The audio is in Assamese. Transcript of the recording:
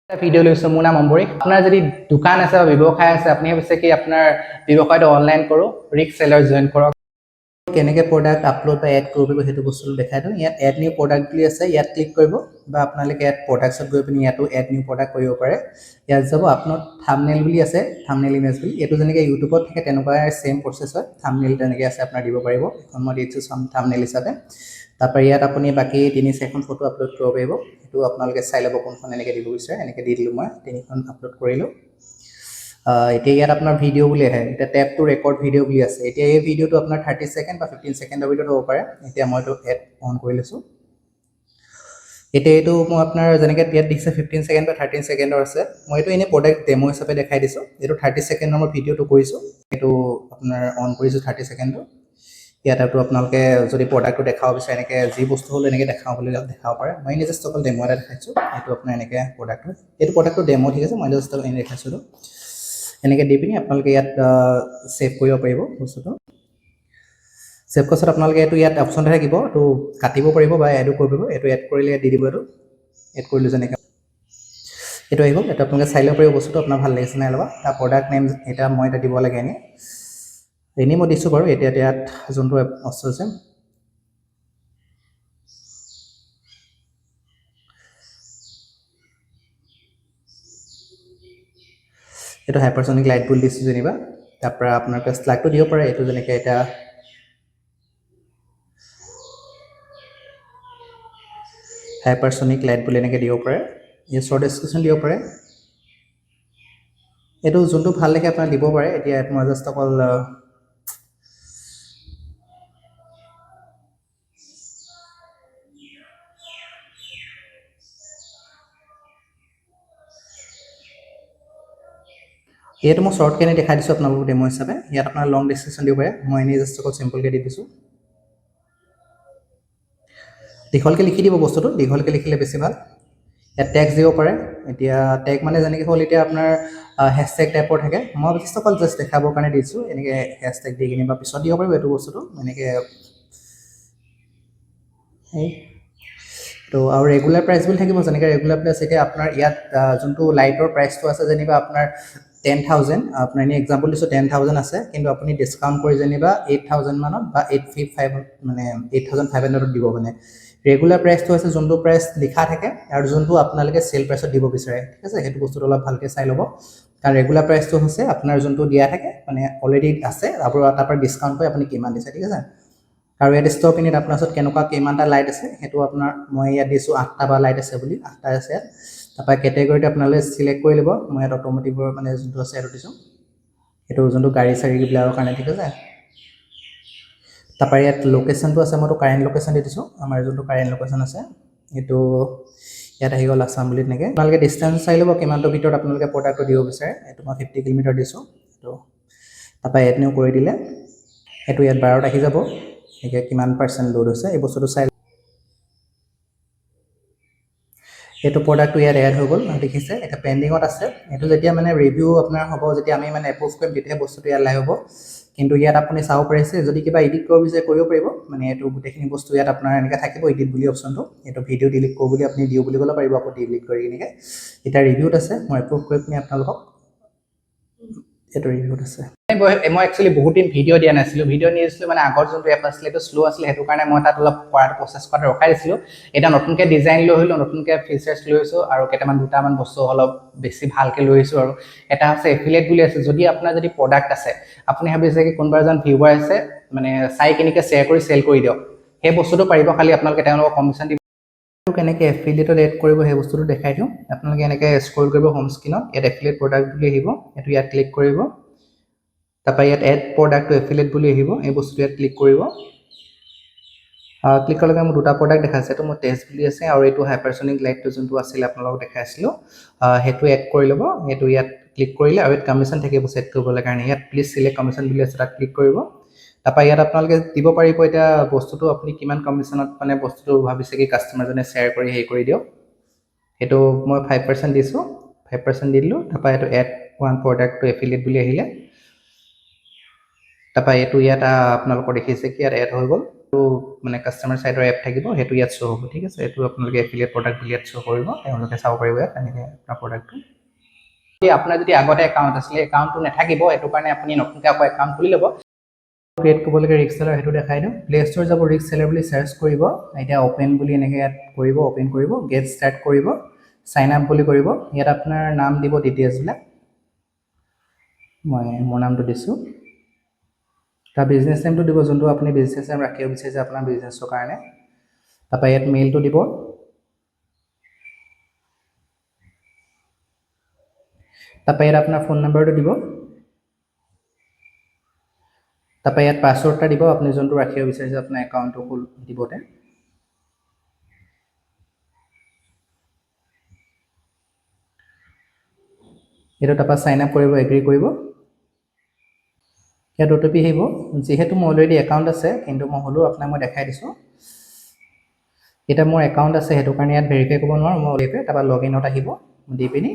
এটা ভিডিঅ' লৈছোঁ। মোৰ নাম অম্বৰীশ। আপোনাৰ যদি দোকান আছে বা ব্যৱসায় আছে, আপুনি ভাবিছে কি আপোনাৰ ব্যৱসায়টো অনলাইন কৰোঁ, ৰিক্স চেলাৰ জইন কৰক। কেনেকৈ প্ৰডাক্ট আপলোড বা এড কৰিব পাৰিব, সেইটো বস্তুটো দেখাই দিওঁ। ইয়াত এড নিউ প্ৰডাক্ট বুলি আছে, ইয়াত ক্লিক কৰিব বা আপোনালোকে ইয়াত প্ৰডাক্টছত গৈ পিনি ইয়াতো এড নিউ প্ৰডাক্ট কৰিব পাৰে। ইয়াত যাব, আপোনাৰ থামনেল বুলি আছে, থামনেল ইমেজ বুলি। এইটো যেনেকৈ ইউটিউবত থাকে, তেনেকুৱা ছেইম প্ৰচেছ হয়। থামনেল তেনেকৈ আছে, আপোনাৰ দিব পাৰিব। এখন মই দি দিছোঁ থামনেল হিচাপে। তাৰপৰা ইয়াত আপুনি বাকী তিনি চাৰিখন ফটো আপলোড কৰিব পাৰিব। সেইটো আপোনালোকে চাই ল'ব, কোনখন এনেকৈ দিব বিচাৰে। এনেকৈ দি দিলোঁ, মই তিনিখন আপলোড কৰিলোঁ। এতিয়া ইয়াত আপোনাৰ ভিডিঅ' বুলি আহে। এতিয়া টেপ টু ৰেকৰ্ড ভিডিঅ' বুলি আছে। এতিয়া এই ভিডিঅ'টো আপোনাৰ 30 ছেকেণ্ড বা 15 ছেকেণ্ডৰ ভিতৰত হ'ব পাৰে। এতিয়া মই এইটো এড অন কৰি লৈছোঁ। এতিয়া এইটো মই আপোনাৰ যেনেকৈ ইয়াত দিছে, 15 ছেকেণ্ড বা 13 ছেকেণ্ডৰ আছে। মই এইটো এনেই প্ৰডাক্ট ডেমো হিচাপে দেখাই দিছোঁ। এইটো 30 ছেকেণ্ডৰ মই ভিডিঅ'টো কৰিছোঁ, এইটো আপোনাৰ অন কৰিছোঁ 30 ছেকেণ্ডটো। ইয়াত আৰু আপোনালোকে যদি প্ৰডাক্টটো দেখাব বিচাৰে, এনেকৈ যি বস্তু হ'লেও এনেকৈ দেখাওঁ বুলি দেখাব পাৰে। মই এনেই জাষ্ট অকল ডেমো এটা দেখাইছোঁ। এইটো আপোনাৰ এনেকৈ প্ৰডাক্টটো, এইটো প্ৰডাক্টটো ডেমো, ঠিক আছে? মই জাষ্ট এনেই দেখাইছোঁ। এইটো এনেকৈ দি পিনি আপোনালোকে ইয়াত ছেভ কৰিব পাৰিব বস্তুটো। ছেভ কৰাৰ পাছত আপোনালোকে এইটো ইয়াত অপশ্যন এটা থাকিব, এইটো কাটিব পাৰিব বা এডো কৰিব পাৰিব। এইটো এড কৰিলে ইয়াত দি দিব। এইটো এড কৰিলোঁ, যেনেকৈ এইটো আহি গ'ল। এইটো আপোনালোকে চাই ল'ব পাৰিব বস্তুটো, আপোনাৰ ভাল লাগিছে নাই ল'বা। তাৰ প্ৰডাক্ট নেম এতিয়া মই এটা দিব লাগে। এনেই এনেই মই দিছোঁ বাৰু। এতিয়া ইয়াত যোনটো বস্তু আছে, এইটো হাইপাৰচনিক লাইট বুলি দিছোঁ যেনিবা। তাৰপৰা আপোনালোকে শ্লাগটো দিব পাৰে। এইটো যেনেকৈ এতিয়া হাইপাৰচনিক লাইট বুলি এনেকৈ দিব পাৰে। এই শ্বৰ্ট ডেছক্ৰিপশ্যন দিব পাৰে। এইটো যোনটো ভাল লাগে আপোনাৰ দিব পাৰে। এতিয়া মই জাষ্ট অকল এইটো মই শ্বৰ্টকৈ এনেই দেখাই দিছোঁ আপোনালোকক ডেমো হিচাপে। ইয়াত আপোনাৰ লং ডেছক্ৰিপশ্যন দিব পাৰে। মই এনেই জাষ্ট অকল চিম্পলকৈ দি দিছোঁ। দীঘলকৈ লিখি দিব বস্তুটো, দীঘলকৈ লিখিলে বেছি ভাল। ইয়াত টেগ দিব পাৰে। এতিয়া টেগ মানে যেনেকৈ হ'ল, এতিয়া আপোনাৰ হেছটেগ টাইপৰ থাকে। মই জাষ্ট অকল জাষ্ট দেখাবৰ কাৰণে দিছোঁ। এনেকৈ হেছটেগ দি কিনি বা পিছত দিব পাৰিব এইটো বস্তুটো এনেকৈ। এই তো আৰু ৰেগুলাৰ প্ৰাইচ বুলি থাকিব। যেনেকৈ ৰেগুলাৰ প্ৰাইচ, এতিয়া আপোনাৰ ইয়াত যোনটো লাইটৰ প্ৰাইচটো আছে যেনিবা আপোনাৰ 10,000, আপোনাৰ এনেই এক্সাম্পল দিছোঁ, 10,000 আছে, কিন্তু আপুনি ডিছকাউণ্ট কৰি যেনিবা 8,000 মানত বা 855, মানে 8,500ত দিব। মানে ৰেগুলাৰ প্ৰাইচটো আছে যোনটো প্ৰাইচ লিখা থাকে আৰু যোনটো আপোনালোকে চেল প্ৰাইচত দিব বিচাৰে, ঠিক আছে? সেইটো বস্তুটো অলপ ভালকৈ চাই ল'ব, কাৰণ ৰেগুলাৰ প্ৰাইচটো হৈছে আপোনাৰ যোনটো দিয়া থাকে, মানে অলৰেডি আছে, আৰু তাৰপৰা ডিছকাউণ্ট কৰি আপুনি কিমান দিছে, ঠিক আছে? আৰু ইয়াত ষ্টক ইউনিট, আপোনাৰ ওচৰত কেনেকুৱা কিমানটা লাইট আছে, সেইটো আপোনাৰ মই ইয়াত দিছোঁ আঠটা বা লাইট আছে বুলি, আঠটা আছে ইয়াত। তাৰপৰা কেটেগৰীটো আপোনালোকে চিলেক্ট কৰি ল'ব। মই ইয়াত অট'মোটিভৰ মানে যোনটো আছে সেইটো দিছোঁ, সেইটো যোনটো গাড়ী চাড়ীবিলাকৰ কাৰণে, ঠিক আছে? তাৰপৰা ইয়াত লোকেশ্যনটো আছে, মইতো কাৰেণ্ট লোকেশ্যন দি দিছোঁ। আমাৰ যোনটো কাৰেণ্ট লোকেশ্যন আছে, সেইটো ইয়াত আহি গ'ল আছাম বুলি। তেনেকৈ আপোনালোকে ডিষ্টেঞ্চ চাই ল'ব, কিমানটোৰ ভিতৰত আপোনালোকে প্ৰডাক্টটো দিব বিচাৰে। এইটো মই 50 কিলোমিটাৰ দিছোঁ এইটো। তাৰপৰা এড নিউ কৰি দিলে এইটো ইয়াত বাৰত আহি যাব। এতিয়া কিমান পাৰ্চেণ্ট লোড হৈছে, এই বস্তুটো চাই এইটো প্ৰডাক্টটো ইয়াত এড হৈ গ'ল, দেখিছে? এতিয়া পেণ্ডিঙত আছে। এইটো যেতিয়া মানে ৰিভিউ আপোনাৰ হ'ব, যেতিয়া আমি মানে এপ্ৰুভ কৰিম, তেতিয়াহে বস্তুটো ইয়াত লাইভ হ'ব। কিন্তু ইয়াত আপুনি চাব পাৰিছে, যদি কিবা এডিট কৰিব বিচাৰে কৰিব পাৰিব। মানে এইটো গোটেইখিনি বস্তু ইয়াত আপোনাৰ এনেকৈ থাকিব, এডিট বুলি অপশ্যনটো। এইটো ভিডিঅ' ডিলিট কৰোঁ বুলি আপুনি দিওঁ বুলি ক'লে পাৰিব, আকৌ ডিলিট কৰি এনেকৈ। এতিয়া ৰিভিউত আছে, মই এপ্ৰুভ কৰি পিনি আপোনালোকক। এইটো ৰিভিউত আছে। মই একচুৱেলি বহুত দিন ভিডিঅ' দিয়া নাছিলোঁ। ভিডিঅ' নিদিছিলোঁ মানে আগত যোনটো এপ আছিলে, এইটো শ্ল' আছিলে, সেইটো কাৰণে মই তাত অলপ কৰাটো, প্ৰচেছ কৰাটো ৰখাই দিছিলোঁ। এতিয়া নতুনকৈ ডিজাইন লৈ আহিলোঁ, নতুনকৈ ফিচাৰ্ছ লৈ আহিছোঁ আৰু কেইটামান দুটামান বস্তু অলপ বেছি ভালকৈ লৈ আহিছোঁ। আৰু এটা হৈছে এফিলিয়েট বুলি আছে। যদি আপোনাৰ যদি প্ৰডাক্ট আছে, আপুনি ভাবিছে কি কোনোবা এজন ভিউৱাৰ আছে, মানে চাই কেনেকৈ শ্বেয়াৰ কৰি চেল কৰি দিয়ক, সেই বস্তুটো পাৰিব। খালি আপোনালোকে তেওঁলোকক কমিশ্যন দিব। কেনেকৈ এফিলিয়েটত এড কৰিব, সেই বস্তুটো দেখাই দিওঁ। আপোনালোকে এনেকৈ স্ক্ৰল কৰিব হোম স্ক্ৰীণত, ইয়াত এফিলিয়েট প্ৰডাক্ট বুলি আহিব, এইটো ইয়াত ক্লিক কৰিব। তাৰপৰা ইয়াত এড প্ৰডাক্ট টু এফিলিয়েট বুলি আহিব, এই বস্তুটো ইয়াত ক্লিক কৰিব। ক্লিক কৰাৰ লগে মোৰ দুটা প্ৰডাক্ট দেখাইছে। এইটো মোৰ টেষ্ট বুলি আছে আৰু এইটো হাইপাৰচনিক লাইটটো যোনটো আছিলে, আপোনালোকক দেখাইছিলোঁ, সেইটো এড কৰি ল'ব। সেইটো ইয়াত ক্লিক কৰিলে আৰু ইয়াত কমিশ্যন থাকিব ছেট কৰিবলৈ কাৰণে। ইয়াত প্লিজ চিলেক্ট কমিশ্যন বুলি আছে, তাত ক্লিক কৰিব। তাৰপৰা ইয়াত আপোনালোকে দিব পাৰিব এতিয়া বস্তুটো আপুনি কিমান কমিশ্যনত মানে বস্তুটো ভাবিছে কি কাষ্টমাৰজনে শ্বেয়াৰ কৰি হেৰি কৰি দিয়ক। সেইটো মই 5% দিছোঁ, 5% দি দিলোঁ। তাৰপৰা এইটো add one product to affiliate বুলি আহিলে। তাৰপৰা এইটো ইয়াত আপোনালোকৰ দেখিছে কি ইয়াত এড হৈ গ'ল। মানে কাষ্টমাৰ ছাইডৰ এপ থাকিব, সেইটো ইয়াত শ্ব' হ'ব, ঠিক আছে। এইটো আপোনালোকে এফিলিয়েট প্ৰডাক্ট বুলি ইয়াত শ্ব' কৰিব, তেওঁলোকে চাব পাৰিব ইয়াত এনেকৈ আপোনাৰ প্ৰডাক্টটো। আপোনাৰ যদি আগতে একাউণ্ট আছিলে, একাউণ্টটো নাথাকিব, সেইটো কাৰণে আপুনি নতুনকৈ আকৌ একাউণ্ট খুলি ল'ব। ক্ৰিয়েট কৰিব লাগে ৰিক্স চেলাৰ, সেইটো দেখাই দিওঁ। প্লে ষ্ট'ৰ যাব, ৰিক্স চেলাৰ বুলি চাৰ্চ কৰিব। এতিয়া অ'পেন বুলি এনেকৈ ইয়াত কৰিব, অ'পেন কৰিব, গেট ষ্টাৰ্ট কৰিব, চাইন আপ বুলি কৰিব। ইয়াত আপোনাৰ নাম দিব, ডিটেইলছবিলাক। মই মোৰ নামটো দিছোঁ। তাৰ বিজনেছ নেমটো দিব, যোনটো আপুনি বিজনেছ নেম ৰাখিব বিচাৰিছে আপোনাৰ বিজনেছৰ কাৰণে। তাৰপৰা ইয়াত মেইলটো দিব। তাৰপৰা ইয়াত আপোনাৰ ফোন নাম্বাৰটো দিব। তাৰপৰা ইয়াত পাছৱৰ্ড এটা দিব, আপুনি যোনটো ৰাখিব বিচাৰিছে আপোনাৰ একাউণ্টটো খুল দিবতে। এইটো তাৰপৰা চাইন আপ কৰিব, এগ্ৰি কৰিব। ইয়াত অ' টি পি আহিব। যিহেতু মোৰ অলৰেডি একাউণ্ট আছে, কিন্তু মই হ'লেও আপোনাক মই দেখাই দিছোঁ। এতিয়া মোৰ একাউণ্ট আছে, সেইটো কাৰণে ইয়াত ভেৰিফাই কৰিব নোৱাৰোঁ মই। তাৰপৰা লগ ইনত আহিব দি পিনি